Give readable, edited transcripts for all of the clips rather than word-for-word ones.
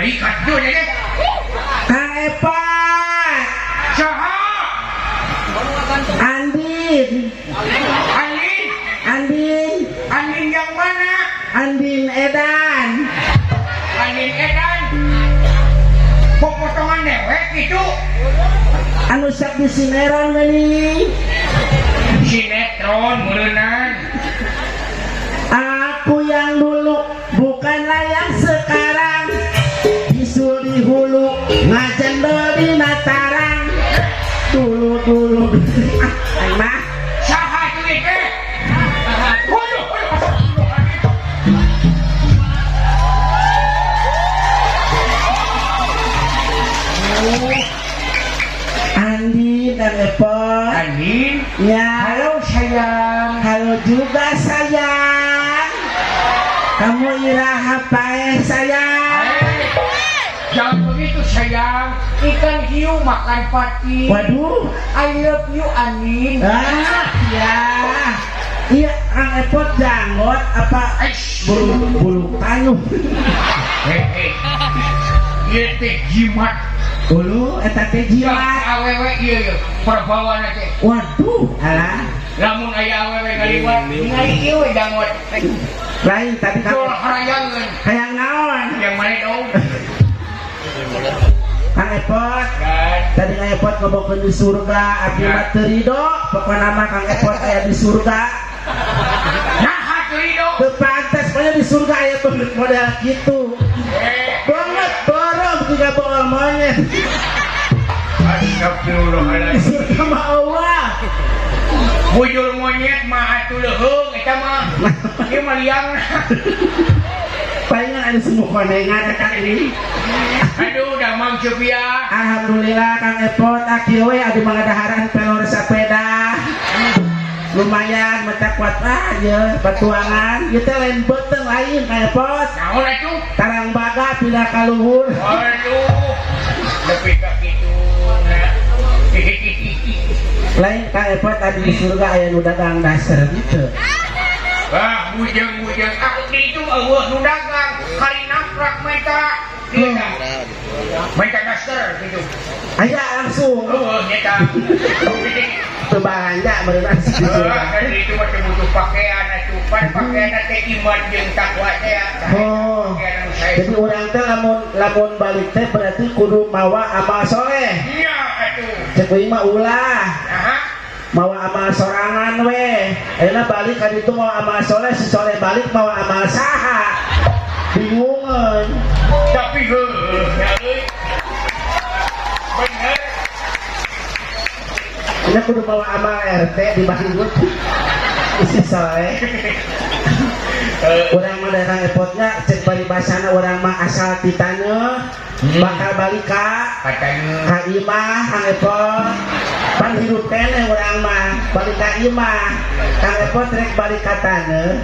Balikat tuh ya. Kang Epot. Saha? Andin. Andin. Andin. Andin yang mana? Andin Edan. Andin Edan. Kok potongan dewek itu? Anu sok di sinetron geuning. Sinetron meureunan. Aku yang dulu bukanlah yang sekarang. Bisul di hulu, ngajendel di Mataram. Dulu dulu. Ah, mah. Saha itu teh? Waduh, waduh. Andin dan Epot. Andin. Ya. Halo, sayang. Halo juga, sayang. Kamu iraha paeh, sayang? Eh, jangan begitu, sayang. Ikan hiu makan pati. Waduh. I love you, Andin. Ah, ya. Iya, Kang Epot janggot apa Eish. Bulu bulu tanyuh? Hei, ieu teh jimat. Bulu eta teh Ya, jimat. Awewe ieu ieu perbawana teh. Waduh, alah. Lamun aya awewe ngaliwat, ningali ieu we janggot. Lain tadi Jol Kang harayangeun. Hayang naon? Yang mana dong? Kang Epot. Dan Tadi Kang Epot ngomongkeun di surga, abdi mah teu rido. Pokona mah Kang Epot aya di surga. Nah, teu rido. Teu pantes pokoknya di surga aya beungeut model kitu. Eh, Banget borong tiga bohong monyet. Astagfirullahaladzim. Di surga mah Allah. Bujur monyet mah atuh leuheung eta mah. Ieu mah liang. Palingan ada semua konengan eta ini. Aduh, damang Sophia. Alhamdulillah, Kang Epot, akieu we adi mangadaharan pelor sepeda. Lumayan mata kuat aja patuangan. Ieu teh lain beuteung, lain, Kang Epot. Naon atuh? Tarang baga pindah ka luhur. Aduh. Lebih ka kitu na. Lain, Kang Epot, tadi di surga aya nu dagang daster gitu. Wah, bujeng-bujeng aku di itu euweuh nu dagang, kali nafrak menta. Iya. Menta daster gitu. Aya langsung. Euweuh nyeta. Teu balanja meureun di surga. Ah, kan itu mah teu butuh pakaian atuh. Pan pakaian teh iman jeung takwa teh. Oh. Pakaian anu sae. Jadi urang teh lamun lamun balik teh berarti kudu mawa amal soleh. Iya atuh. Cek uing mah ulah. Nah, Mawa amal sorangan we. Ayeuna balik ka ditu mawa amal soleh, si soleh balik mawa amal saha? Bingungeun. Tapi heueuh nya euy. Bener. Ini kudu mawa amal RT di Banggut. Si soleh. Eh, Urang mah datang epotnya cek paribasana urang mah asal ti taneuh bakal balik ka Katanya ka imah, Kang Epot. Pan hirup keneh urang mah balik ka imah. Kang Epot rek balik ka taneuh?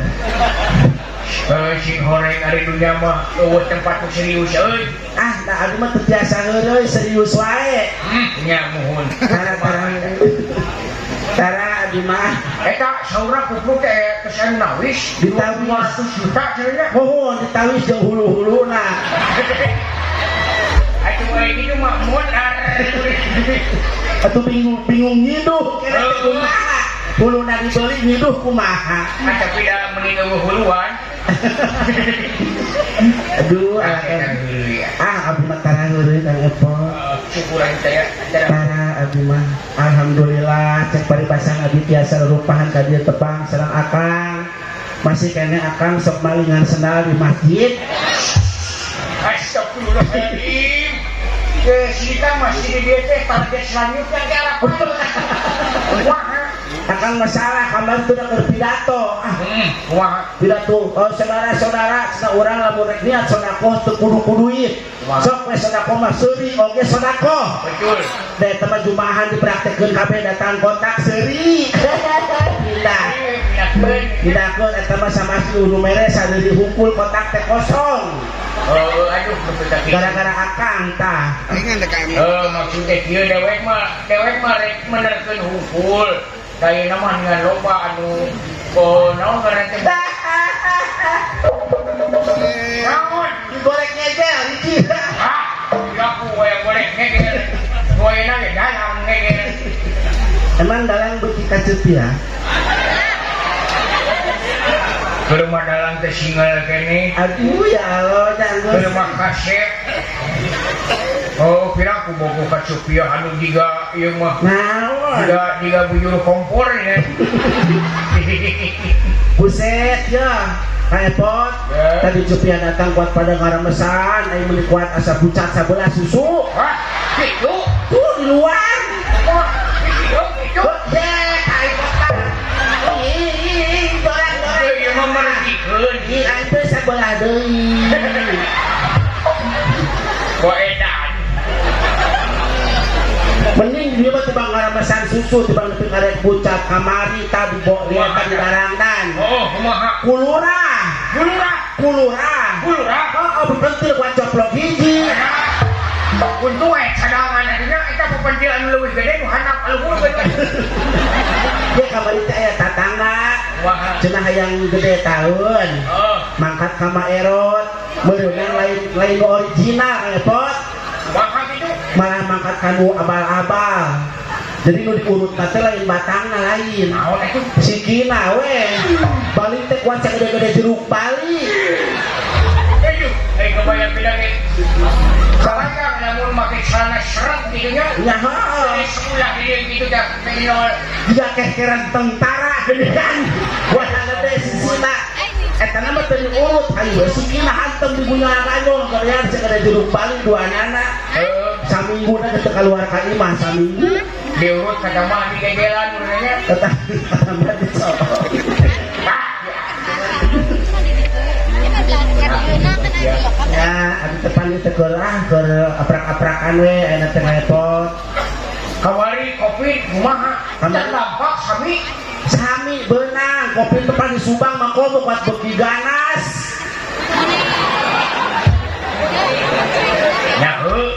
Eh, sing horeng ari dunya mah euweuh tempat nu serius euy. Ah, nah abdi mah teu biasa heureuy, serius wae. Nya muhun. Tara tara tara abdi mah. Eta saurna kupluk teh geus anu nawis. Ditawis. 200 juta cenah. Mohon ditawis jeung hulu-huluna. Atuh euy kitu mah modar. Atuh bingung bingung nyiduh kira teh kumaha. Huluna dibeli, nyiduh kumaha? Ah, tapi da mending euweuh huluan. Aduh, Ah, ah, eta heureuy. Ah, abdi mah tara heureuy, Kang Epot. Syukuran teh tara. Tara abdi mah. Alhamdulillah, cek paribasan abdi biasa rupahan ka dieu tepang sareng Akang. Masih keneh Akang sok malingan sendal di masjid. Astagfirullahaladzim. Ke sini masih di dia teh target selanjutnya ke arah wah. Akang masalah kamar tuh udah pidato. Ah, Wah. Pidato, oh, saudara-saudara, cenah urang lamun rek niat sedekah teu kudu ku duit. Wah. Sok we sedekah mah seuri oge sedekah. Betul. Deh teman jumahan dipraktekkeun kabeh, datang kotak seuri. Pindah. Pindahkeun. Pindahkeun eta mah sama si nu mere sadeuri hungkul kotak teh kosong. Oh, aduh, betul tapi. Gara-gara Akang tah. Eh, maksudnya kieu dewek mah rek menerkeun hungkul. Dayana mah dengan loba anu oh naon ngaran teh? Naon? Digoreng ngejel hiji. Emang dalang beuki kaceupia? Keur mah dalang teh single keneh. Aduh ya Allah, jangan. Keur mah kasep. Oh, pira aku bogo kaceupia anu jiga ieu mah. Naon? Jiga jiga bujur kompor ya. Buset ya. Repot. Ya. Tadi Cupia datang kuat pada ngaremesan, aing meuni kuat asa pucat sabelah susu. Hah? Gitu? Tuh di luar. Wah, gitu, gitu. Oh, ya, aing kota. Ih, ih, ih, dorang, dorang. Ieu mah meregikeun. Ih, aing teh sabelah deui. Kok edan. Mending dia mah tibang ngaremesan susu tibang nepi ka rek pucat kamari tadi bo lihat di darangdan. Oh, kumaha? Kulurah, Kulurah, kulurah. Kulurah. Oh, oh betul kuat coplok hiji. Untung eh cadangan adina eta pepentil anu leuwih gede nu handap luhur gede. Dia kamari teh aya tatangga. Wah. Cenah hayang gede tahun. Oh, Mangkat ka Erot, meureunang lain lain nu original repot, kumaha gitu? Malah mangkat kanu abal-abal. Jadi nu diurut teh lain batangna lain. Naon itu? Sikina we. Balik teh kuat sagede-gede jeruk bali. Aduh, eh kebayang bilang eh. Kabayang lamun make celana seret gitu nya. Nya heuh. Dari sekolah dia gitu dah pengen Jiga kehkeran tentara geuningan. Wah gede sisina. Eta nama teu diurut ayo we sikina hantem di ganyong gedean sagede jeruk bali dua anana. Heeh, Saminggu na teu keluar ka imah saminggu. Diurut kata mah di gegelan urangnya. Tetap tambah dicolok. Ah, Ya, abi tepan di tegur ah, keur aprak-aprakan we ayeuna teh repot. Kamari kopi kumaha? Kamari. Dan dampak sami. Sami beunang, kopi tepan di Subang mah komo kuat beuki ganas. Ya heuh,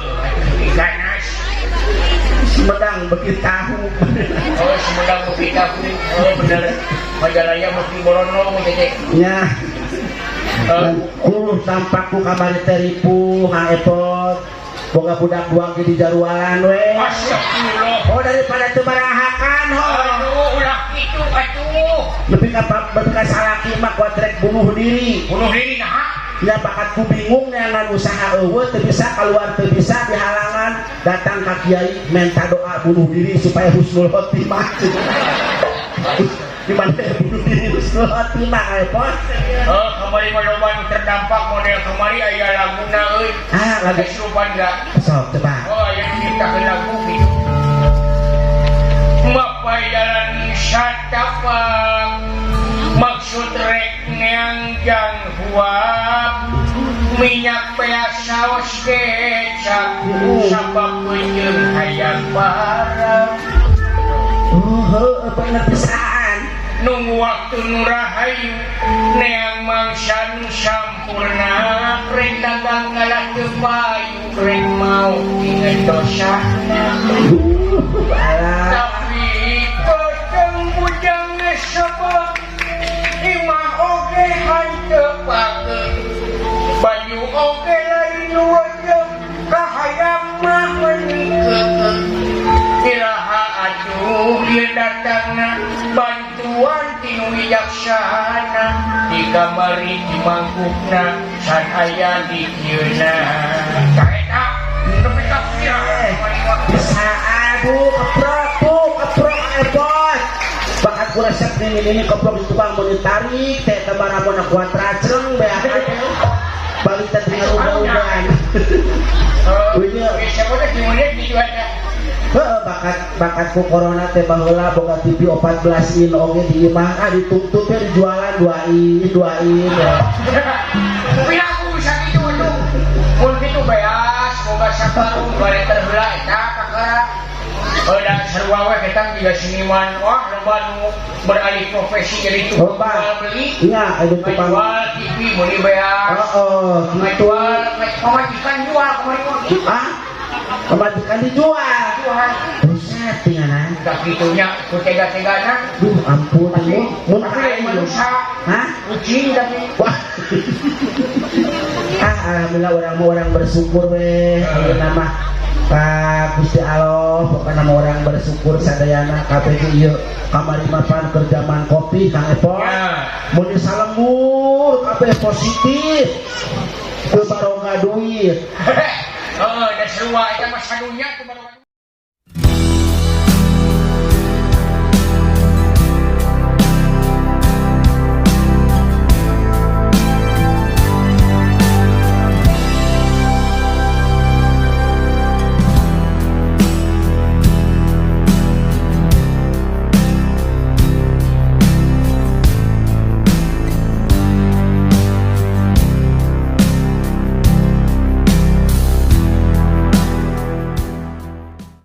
ganas. Sumedang beuki tahu. Oh, Sumedang beuki tahu. Oh, bener. Majalaya beuki borono teh. Nya, Eh, kuruh tampak ku kamari teh ripuh, ha epot. Boga budak dua ge di jaruan we. Astagfirullah. Oh daripada teu marahakan ho. Aduh, ulah kitu atuh. Nepi ka nepi ka salaki mah kuat rek bunuh diri. Bunuh diri nah. Ya bakat ku bingung neangan usaha eueuh teu bisa keluar teu bisa dihalangan datang ka kiai minta doa bunuh diri supaya husnul khotimah. Di mana bunuh diri husnul khotimah repot. Oh, kamari mah loba nu terdampak model kamari aya laguna euy. Ah lagu Kesurupan enggak? Sok coba. Oh, aya nyiptakeun lagu gitu. Mapai jalan satapak maksud rek neang jang huap minyak beas saos kecap sabab peunyeung hayang parang. Oh heueuh bener pisan. Nunggu waktu nu rahayu neang mangsa nu sampurna rek dagang kalah teu payu rek mau inget dosana. Alah. Tapi peteng bujang sebab imah oge hanteu pake baju oge lain wajah kahayang mah meuni keukeuh iraha atuh ieu datangna bantuan tinu wijaksana di kamari di mangkukna san aya di dieuna kaeta nepi ka pira. Bisa aduh keprok bu keprok repot. Bakat ku resep ini keprok di tukang mau ditarik teh tebara mau kuat raceng beak balik teh tinggal udah-udahan. Iya. Siapa teh gimana gitu aja. Heeh, bakat bakat ku corona teh baheula boga TV 14 in oge di imah ah ditutup ya dijualan 2 in 2 in. Pira aku bisa gitu atuh. Mun kitu beas boga sakarung bari terheula eta kakara. Dan sarua we kita juga seniman wah loba nu beralih profesi jadi tukang Loba. jual beli. Iya, ada tukang. Ngajual TV meuli beas. Heeh, gitu. Ngajual pamajikan jual kamari mah gitu. Ah, pamajikan dijual. Jual. Buset tinggalan. Udah gitunya ku tega-tegana. Duh, ampun, mun Tapi lain aing. manusia. Hah? Kucing tapi. Wah. Ah, alhamdulillah orang mah orang bersyukur weh. Ayeuna mah Ka Gusti Allah pokokna mah orang bersyukur sadayana kabeh ieu kamari mah pan keur zaman Kopi, Kang Epot. Ya. Mun salembur kabeh positif. Teu baroga duit. Heeh, da sarua eta mah sadunya teu baroga.